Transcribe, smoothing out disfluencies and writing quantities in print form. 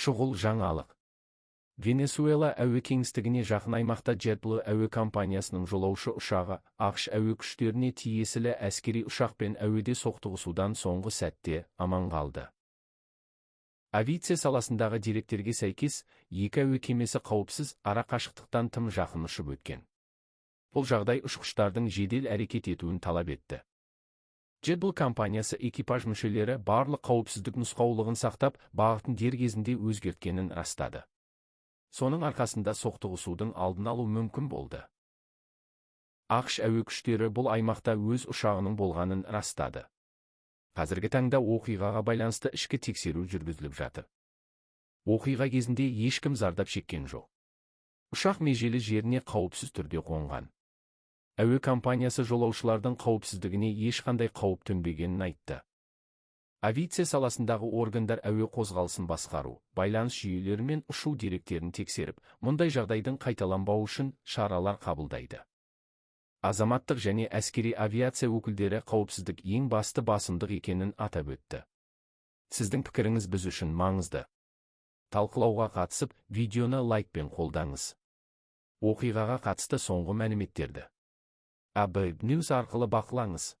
Шұғыл жаңалық. Венесуэла әуе кеңістігіне жақын аймақта JetBlue әуе компаниясының жолаушы ұшағы АҚШ әуе күштеріне тиесілі әскери ұшақпен әуеде соқтығысудан соңғы сәтте аман қалды. Авиация саласындағы деректерге сәйкес, екі әуе кемесі қауіпсіз ара қашықтықтан тым жақын ұшып өткен. Бұл жағдай ұшқыштардың жедел әрекет етуін талап етті. JetBlue компаниясы экипаж мүшелері барлық қауіпсіздік нұсқаулығын сақтап, бағытын дер кезінде өзгерткенін растады. Соның арқасында соқтығысудың алдын алу мүмкін болды. АҚШ әуе күштері бұл аймақта өз ұшағының болғанын растады. Қазіргі таңда оқиғаға байланысты ішкі тексеру жүргізіліп жатыр. Оқиға кезінде ешкім зардап шеккен жоқ. Ұшақ межелі жеріне қауіпсіз түрде қонған. Әуе компаниясы жолаушылардың қауіпсіздігіне ешқандай қауіп төнбегенін айтты. Авиация саласындағы органдар әуе қозғалысын басқару, байланыс жүйелері мен ұшу деректерін тексеріп, мұндай жағдайдың қайталанбауы үшін шаралар қабылдайды. Азаматтық және әскери авиация өкілдері қауіпсіздік ең басты басымдық екенін атап өтті. Сіздің пікіріңіз біз үшін маңызды. Талқылауға қатысып, видеоны лайкпен қолдаңыз. Оқиғаға қатысты соңғы мәліметтерді AB News арқылы бақылаңыз.